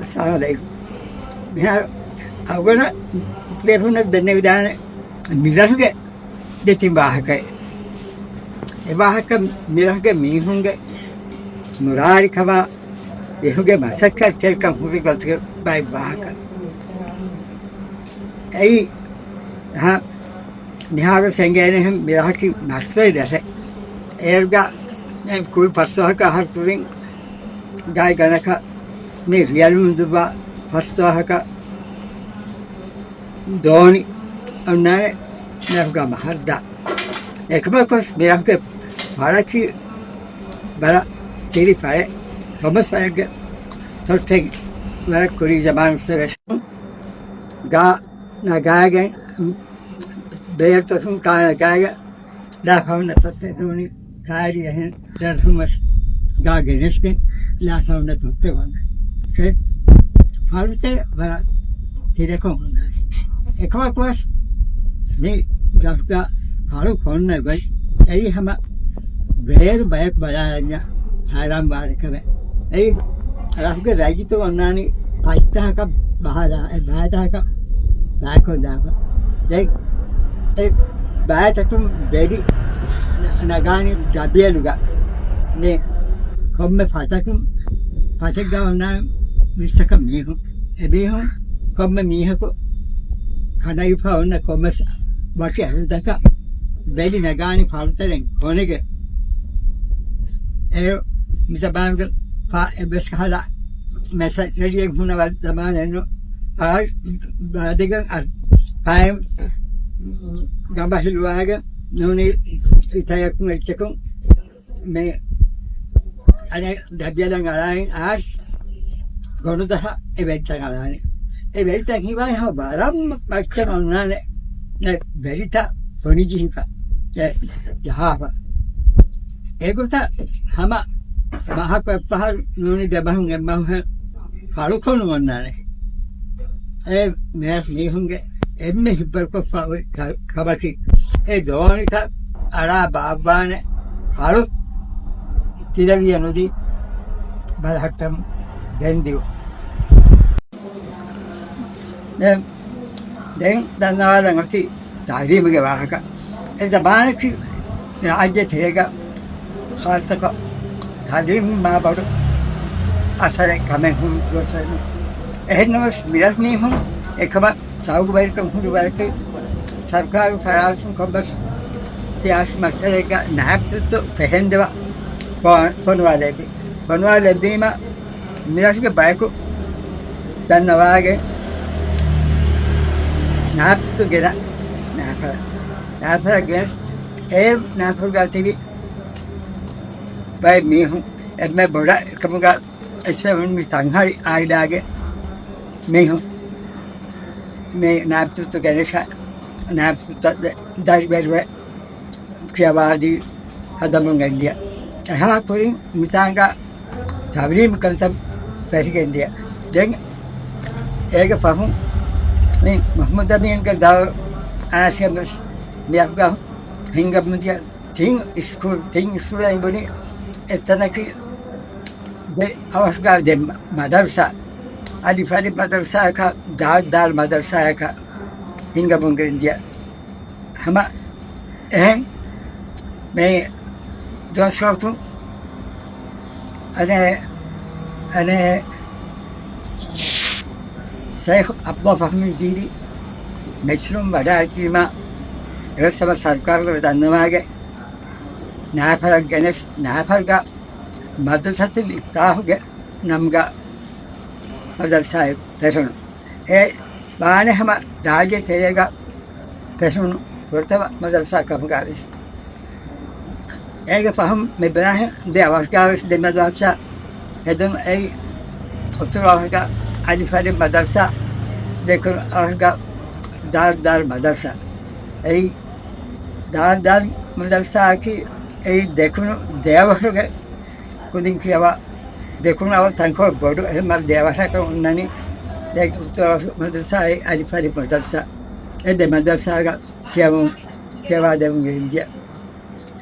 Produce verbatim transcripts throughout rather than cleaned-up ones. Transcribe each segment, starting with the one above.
އައްސަލާމު ޢަލައިކުމް. މިހާރު އަޅުގަނޑަށް ބޭފުޅުންނަށް ދެންނެވިދާނެ މިރަށުގެ ދެތިން ވާހަކައެއް. އެ ވާހަކަ، މިރަށުގެ މީހުންގެ ނުރާރިކަމާ، މީހުންގެ މަސައްކަތްތެރިކަން ހުރި ގޮތުގެ ބައެއް ވާހަކަ. އެއީ، އަހަ، މިހާރު އެނގޭނެހެން މިރަށަކީ މަސްވެރި ރަށެއް. އޭރުގަ ކުރި ފަސްވަހަކަށް އަހަރު ކުރިން ގާތް ގަނޑަކަށް މި ރިޔަލުން ދުއްވާ ފަސްވަހަކަށް ދޯނި އޮންނާނެ މިރަށުގަ މަހަށްދާ. އެކަމަކުވެސް މިރަށުގެ ފަޅަކީ ވަރަށް ތިރި ފަޅެއް، ކޮންމެސް ފަޅެއްގެ ތޮއްޓެއް ވަރަށް ކުރީ ޒަމާނުއްސުރެ ގާ ނަގާގެން ބޭރުތަކުން ކާނަގާގެ ލާފަހުންނަ ތޮއްޓެއް ނޫނީ ކާރި އެހެން ދަރަށުމަސް ގާ ގެނެސްގެން ލާފަހުންނަ ތޮއްޓެއް ވަންނަ. ކެ ފަޅުތެ ވަރަށް ތިރަކުން ހުންނާނެ. އެކަމަކުވެސް މި ރަށުގަ ފަޅު ކޮންނަ ގޮތް އެއީ ހަމަ ބޭރު ބަޔަކު ބަލާލަންޏާ ހައިރާން ވާރިކަމެއް. އެއީ ރަށުގެ ރައްޔިތުން އޮންނާނީ ފަތްތަހަކަށް ބަހާލާ، އެ ބައިތަހަކަށް ބައިކޮށްލާފަ. ދެން އެ ބައިތަކުން ވެރި ނަގާނީ ދަބިޔަލުގަ. މި ކޮންމެ ފަތަކުން، ފަތެއްގަ އޮންނާނީ ވިއްސަކަށް މީހުން. އެމީހުން ކޮންމެ މީހަކު ކަނޑައިފަ އޮންނަ ކޮންމެސް ވަކި އަހަރުތަކަށް ވެލި ނަގާނީ ފަޅުތެރެއިން ގޮނެގެން. އެ މި ޒަމާނުގެ ފާ އެއްވެސް ކަހަލަ މެސެޖް ރެޑިއެއް ހުންނަ ޒަމާނެއްނު. ފާ ބާދެގެން އަ-، ފާއިން ގަނބަ ހިލުވާގެން ނޫނީ އިތަޔަކުން އެއްޗަކުން މި އަނެއް ދަބިޔަލަށް އަޅާއިން އާސް ގޮނޑުދަހަ އެ ވެރިތައް އަޅާނެ. އެ ވެރިތައް ހީވާ ހަމަ ވަރަށް މައްޗަށް އޮންނާނެ ވެރިތައް ފޮނިޖިހިފަ ޖަހާފަ. އެގޮތަށް ހަމަ މަހަކު އެއްފަހަރު ނޫނީ ދެމަހުން އެއްމަހު ހެން ފަޅުކޮނު އޮންނާނެ. އެ މީހުންގެ އެންމެ ހިތްވަރުކޮށްފަ އޮތް ކަ-، ކަމަކީ، އެ ދޯނިތައް އަޅާ ބާއްވާނެ ފަޅު ތިލަވިޔަ ނުދީ ބަލަހައްޓަމުން ގެންދިއުން. ދެން، ދެން ދަންނަވާލަން އޮތީ ތައުލީމުގެ ވާހަކަ. އެ ޒަމާނަކީ ރާއްޖެ ތެރޭގަ ޚާއްޞަކޮށް ތައުލީމު މާ ބޮޑު އަސަރެއް ކަމެއް ހުރި ދުވަސްވަރު. އެހެންނަމަވެސް މިރަށު މީހުން އެކަމަށް ޝައުގުވެރިކަން ހުރި ވަރަކަށް ސަރުކާރު ފަރާތުން ކޮންމެސް ސިޔާސީ މައްސަލައެއްގަ ނާއިބް ތުއްތު ފެހެންދެވާ ފޮނުވާލެއްވި. ފޮނުވާލެއްވީމަ މިރަށުގެ ބަޔަކު ދަންނަވާގެން ނާއިބް ތުއްތު ގެނަ ނާފަރަށް، ނާފަރަށް ގެނެސް އެ ނާފަރުގަ ތިބި ބައެއް މީހުން އެންމެ ބޮޑަށް އެކަމުގަ އެސްވެވުން މި ތަންހަރި އާއިލާގެ މީހުން މި ނާއިބް ތުއްތު ގެނެސް، ނާއިބް ތުއްތަށް ދަރިވެރިވެ ކިޔަވާދީ ހަދަމުން ގެންދިޔަ. އެހާ ކުރިން މިތާނގަ ތައުލީމު ކަންތައް ފެށިގެންދިޔަ. ދެން އޭގެ ފަހުން މި މުޙައްމަދު އަމީންގެ ދައުރު އާސިޔަ މިޔަކުގަ ހިންގަމުންދިޔަ ތިން އިސްކޫލް، ތިން އިސްކޫލަށް ބުނި އެތަނަކީ ދެ އަވަސްގަ ދެ މަދަރުސާ، އަލިފް އަލިފް މަދަރުސާއަކަށް ދާލް ދާލް މަދަރުސާއަކަށް ހިންގަމުން ގެންދިޔަ. ހަމަ އެހެން މި ދުވަސްވަރު އަނެއް، އަނެއް ޝައިޚް އަބްދުﷲ ފަހުމީ ދީދީ މެޗިލުން ވަޑައިގަތީމަ އެވެސް ހަމަ ސަރުކާރުގެ ދަންނަވާގެ ނާފަރަށް ގެނެސް ނާފަރުގަ މަދްރަސަތުލް އިފްތާޙުގެ ނަމުގަ މަދަރުސާއެއް ފެށުނު. އެ ވާނެ ހަމަ ރާއްޖެ ތެރޭގަ ފެށުނު ފުރަތަމަ މަދަރުސާ ކަމުގަ ވެސް. އޭގެ ފަހުން މި ބުނާހެން ދެ އަވަސްގަ ވެސް ދެ މަދަރުސާ ހެދުނު. އެއީ އުތުރު އަވަހަކަށް އަލިފް އަލިފް މަދަރުސާ، ދެކުނު އަވަހަކަށް ދާލް ދާލް މަދަރުސާ. އެއީ ދާލް ދާލް މަދަރުސާއަކީ އެއީ ދެކުނު ދެއަވަހުގެ ކުދިން ކިޔަވާ، ދެކުނު އަވަހަށް ތަންކޮޅެއް ބޮޑު އެހެން މަދަރުސާ ދެއަވަހަކަށް އޮންނަނީ. އެ އުތުރު މަދަރުސާ އެއީ އަލިފް އަލިފް މަދަރުސާ. އެ ދެ މަދަރުސާގަ ކިޔަވުން، ކިޔަވާދެމުން ގެންދިޔަ.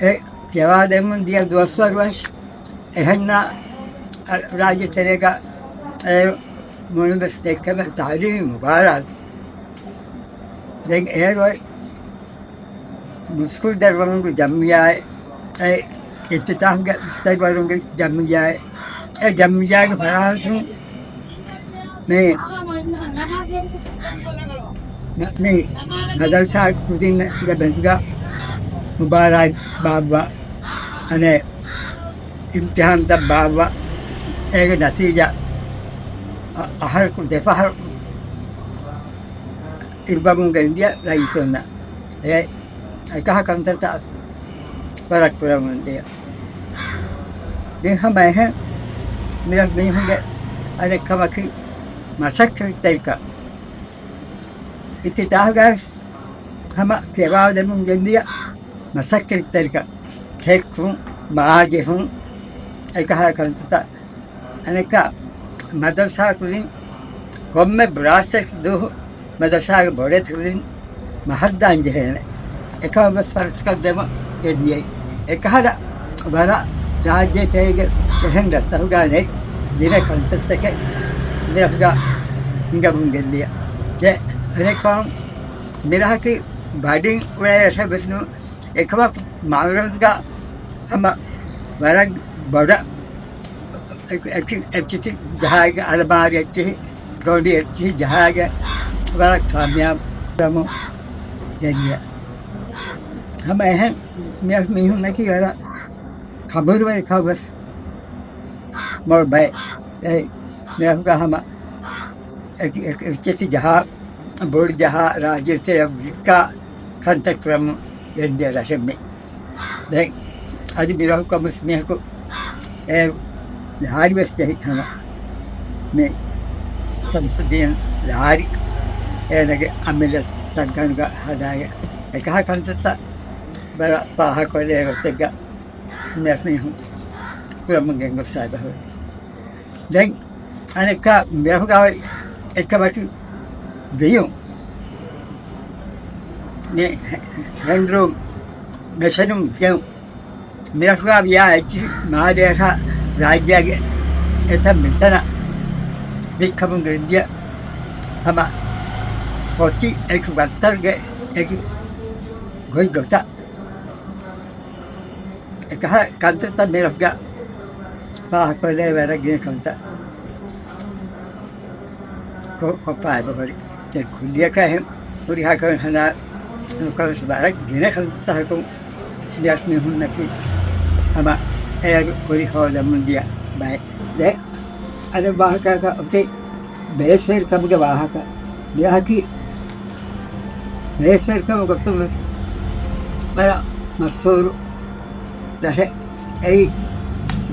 އެ ކިޔަވާދެމުން ދިޔަ ދުވަސްވަރު ވެސް އެހެންނަށް ރާއްޖެ ތެރޭގަ އެ މޮޅުވެސް ދެއްކެވެ ތަޢުލީމީ މުބާރާތް. ދެން އޭރު މުސްކުޅި ދަރިވަރުންގެ ޖަމްޢިއްޔާއެއް، އެ އިފްތިތާޙުގެ ދަރިވަރުންގެ ޖަމްޢިއްޔާއެއް، އެ ޖަމްޢިއްޔާގެ ފަރާތުން މި، މި މަދަރުސާ ކުދިންގެ ބެންގާ މުބާރާތް ބާއްވާ، އަނެއް އިމްތިޙާންތައް ބާއްވާ، އޭގެ ނަތީޖާ އަ-، އަހަރަކު ދެފަހަރު އިއްވަމުން ގެންދިޔަ ރައްޔިތުންނަށް. އެ އެކަހަ ކަންތައްތައް ވަރަށް ކުރަމުން ދިޔަ. ދެން ހަމަ އެހެން މިރަށް މީހުންގެ އަނެއް ކަމަކީ މަސައްކަތްތެރިކަން. އިފްތިތާޙުގައި ހަމަ ކިޔަވާދެމުން ގެންދިޔަ މަސައްކަތްތެރިކަން، ހެއްކުން، މާޖެހުން، އެކަހަލަ ކަންތައްތައް. އަނެއްކާ މަދަރުސާ ކުދިން ކޮންމެ ބުރާސްތަކެއް ދުވަހު މަދަރުސާގެ ބޮޑެތި ކުދިން މަހަށްދާން ޖެހޭނެ. އެކަމަށް ވެސް ފަރުތަކަށް ދެމުން ގެންދިޔައީ. އެކަހަލަ ވަރަށް ރާއްޖޭ ތެރޭގެ އެހެން ރަށްތަކުގަ ނެތް ގިނަ ކަންތައްތަކެއް މިރަށުގަ ހިނގަމުން ގެންދިޔަ. ދެ އަނެއްކާ މިރަށަކީ ބަޑިން އުޅޭ ރަށެއް ވެސް ނޫން. އެކަމަކު މައުރަޒްގަ ހަމަ ވަރަށް ބޮޑަށް އެ-، އެ-، އެއްޗިތި ޖަހާގެ އަލަމާރި އެއްޗިހި، ގޮނޑި އެއްޗިހި ޖަހާގެ ވަރަށް ކާމިޔާބު ކުރަމުން ގެންދިޔަ. ހަމަ އެހެން މި-، މީހުންނަކީ ވަރަށް ކަނބުރުވެރި ކަން ވެސް މޮޅު ބައެއް. އެ މިރަށުގަ ހަމަ އެ-، އެ-، އެއްޗިތި ޖަހާ، ބޮޑު ޖަހާ، ރާއްޖެ ތެރެއަށް ވިއްކާ ކަންތައް ކުރަމުން ގެންދިޔަ ރަށެއް މި. ދެން އަދި މިރަށު ކަމުސް މީހަކު އޭރު ލާރި ވެސް ޖެހި ހަމަ މި ޝަމްސުއްދީން ލާރި އޭނަގެ އަމިއްލަ ތައްގަނޑުގަ ހަދާގެ އެކަހަ ކަންތައްތައް ވަރަށް ފާހަގަކޮށްލޭ ގޮތެއްގަ މިރަށް މީހުން ކުރަމުން ގެންގޮސް ސާބަހުރި. ދެން އަނެއްކާ މިރަށުގަ އެއްކަމަކީ ވެޔުން. މި ހެންޑްލޫމް މެޝިނުން ވެޔުން. މިރަށުގަ ވިޔާ އެއްޗިހި މާލެއަކަށް ރާއްޖޭގެ އެތައް މިތަނަށް ވިއްކަމުން ގެންދިޔަ ހަމަ ކޮއްޗި އެކު ބައްތަރުގެ އެކި ގޮތް ގޮތަށް. އެކަހަ ކަންތައްތައް މިރަށުގަ ފާހަގަކޮށްލޭ ވަރަށް ގިނަ ކަންތައް ކޮ-، ކޮށްފަ އެބަހުރި. ދެ ކުއްލިއަކަށް އެހެން ހުރިހާ ކަމެއް ހަނދާން ނުކަން ވެސް ވަރަށް ގިނަ ކަންތައްތަކުން މިރަށް މީހުންނަކީ ހަމަ އޭރު ކުރި ހޯދަމުން ދިޔަ ބައެއް. ދެ އަނެއް ވާހަކައަކަށް އޮތީ ބޭސްވެރިކަމުގެ ވާހަކަ. މިރަށަކީ ބޭސްވެރިކަމުގެ ގޮތުން ވެސް ވަރަށް މަޝްހޫރު ރަށެއް. އެއީ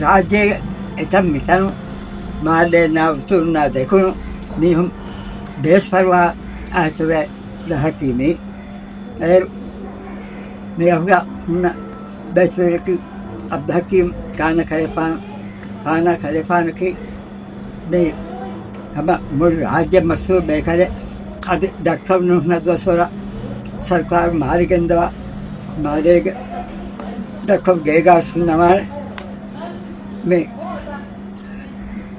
ރާއްޖޭގެ އެތައް މިތަނުން މާލޭންނާ އުތުރުންނާ ދެކުނު މީހުން ބޭސް ފަރުވާ އައިސްވޭ ރަށަކީ މީ. އޭރު މިރަށުގަ ހުންނަ ބޭސްވެރިޔަކީ އަބްދުލްޙަކީމް ކާނަ ކަލޭފާނު. ކާނަ ކަލޭފާނަކީ މި ހަމަ މުޅި ރާއްޖެ މަޝްހޫރު ބޭކަލެއް. އަދި ދައްކަން ނުހުންނަ ދުވަސްވަރަށް ސަރުކާރު މާލެ ގެންދަވާ، މާލޭގެ ދައްކަން ގޭގާ ސުންނަވާނެ. މި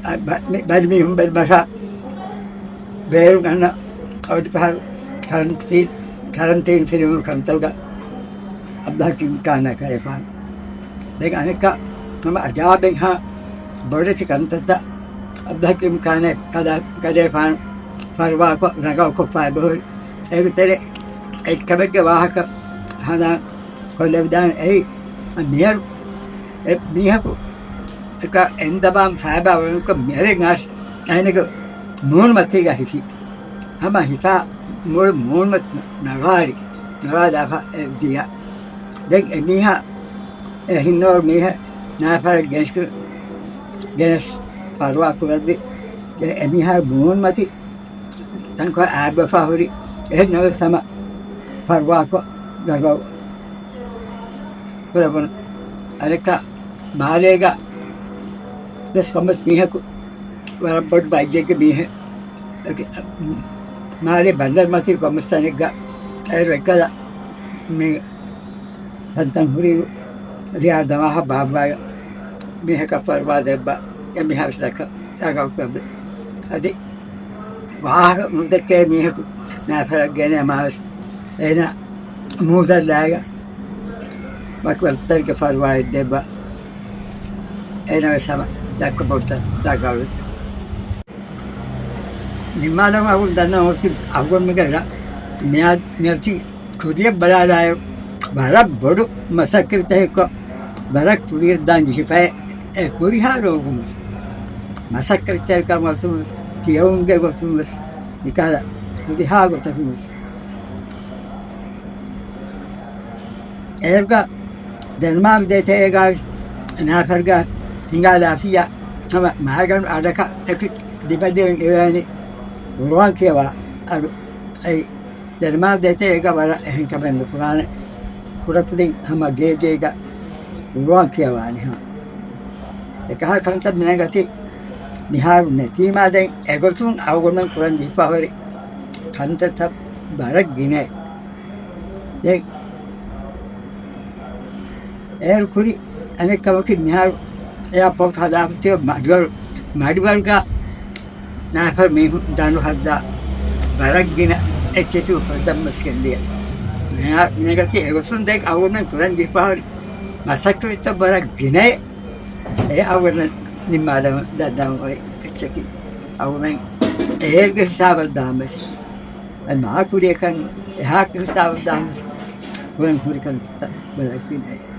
އަ، ބަ-، މި ބަލި މީހުން ބެލުމަށާ ބޭރުން އަންނަ އޮޑިފަހަރު ކަރަންޓީން، ކަރަންޓީން ފިލުމު ކަންތައްގަ އަބްދުލްޙަކީމް ކާނާ ކަލޭފާނު. ދެން އަނެއްކާ ހަމަ އަޖާބެއްހާ ބޮޑެތި ކަންތައްތައް އަބްދުލްޙަކީމް ކާނާ ކަލޭ-، ކަލޭފާނު ފަރުވާކޮށް ރަނގަޅުކޮށްފަ އެބަހުރި. އޭގެ ތެރޭ އެއްކަމެއްގެ ވާހަކަ ހަނދާން ކޮށްލެވިދާނެ. އެއީ މިހާރު އެ މީހަކު އެކަ އެން ދަބާން ފައިބާ ވަނުކޮށް މިހެރެން އައިސް އޭނަގެ މޫނުމަތީގަ ހިފި. ހަމަ ހިފާ މުޅި މޫނުމަތި ނަގާރި، ނަގާލާފަ އެ ދިޔަ. ދެން އެމީހާ އެ ހިންނަވަރު މީހެއް ނާފަރެއް ގެނެސް، ގެނެސް ފަރުވާ ކުރައްވި. ދެން އެމީހާ މޫނުމަތި ތަންކޮޅެއް އާބަފާ ހުރި. އެހެން ނަމަވެސް ހަމަ ފަރުވާކޮށް ރަނގަޅު ކުރެވުނު. އަނެއްކާ މާލޭގަ ވެސް ކޮންމެސް މީހަކު ވަރަށް ބޮޑު ބައްޖެއްގެ މީހެއް. މާލޭ ބަނދަރު މަތީ ކޮންމެސް ތަނެއްގަ އޭރު އެއްކަލަ މި ތަންތަން ހުރިއިރު ރިޔާލް ދަމާހަ ބާއްވާ މީހަކަށް ފަރުވާ ދެއްވާ އެ މީހާ ވެސް ދައްކަ ދަގަކު ކަމެ. އަދި ވާހަކަ ނުދެއްކޭ މީހަކު ނާފަރަށް ގެނައިމާވެސް، އޭނާ މޫދަށްލާގަ ވަކި ވަކިތަކެއްގެ ފަރުވާއެއް ދެއްވާ، އޭނާވެސް ހަމަ ދައްކަ ބޮޑުތައް ދައްކާވެ. ނިންމާލަމާ އަޅުގަނޑު ދަންނަވަން އޮތީ އަޅުގަނޑުމެންގެ ރަށް މިއާ-، މިއޮތީ ކުރިއަށް ބަލާލާއިރު، ވަރަށް ބޮޑު މަސައްކަތްތަކެއްކޮށް، ވަރަށް ކުރިއަށް ދާން ޖެހިފައި، އެ ކުރިހާ ރޯގުންވެސް، މަސައްކަތްތެރިކަމަށް ވެސް، ކިޔެވުމުގެ ގޮތުން ވެސް، މިކަހަލަ ކުރިހާ ގޮތަކުން ވެސް. އޭރުގަ ދެންމާ ދޭތެރޭގަ ނާފަރުގަ ހިނގާ ލާފިޔާ ހަމަ މާގަނޑު އަޑަކަށް އެކި ދިމަދިމަ އިވޭނީ ގުރުއާން ކިޔަވާ އަޑު. އެއީ ދެންމާ ދޭތެރޭގަ ވަރަށް އެހެން ކަމެއް ނުކުރާނެ. ކުޑަކުދިން ހަމަ ގޭގޭގަ ގުރުއާން ކިޔަވާނެ ހަމަ. އެކަހަލަ ކަންތައް މިނަގަތީ މިހާރު ނެތީމާ ދެން އެގޮތުން އަޅުގަނޑުމެން ކުރަން ޖެހިފަ ހުރި ކަންތައްތައް ވަރަށް ގިނައޭ. ދެން އޭރު ކުރި އަނެއް ކަމަކީ މިހާރު އެއާޕޯޓް ހަދާފަ ތިބި މަޑިވަރު، މަޑިވަރުގަ ނާފަރު މީހުން ދަނޑު ހައްދާ ވަރަށް ގިނަ އެއްޗެތި ފަރުދަން މަސް ގެންދިޔަ. މިހާ މިނަގަތީ އެގޮތުން ދެން އަޅުގަނޑުމެން ކުރަން ޖެހިފަ ހުރި މަސައްކަތްތައް ވަރަށް ގިނައޭ. އެ އަޅުގަނޑު ނިންމާލަމުން ދަންނަވަން އޮތް އެއްޗަކީ އަޅުގަނޑު އޭރުގެ ހިސާބަށް ދާންވެސް، އެ މާ ކުރިއަކަށް އެހާ ހިސާބަށް ދާންވެސް ކުރަން ހުރި ކަންތައް ވަރަށް ގިނައޭ.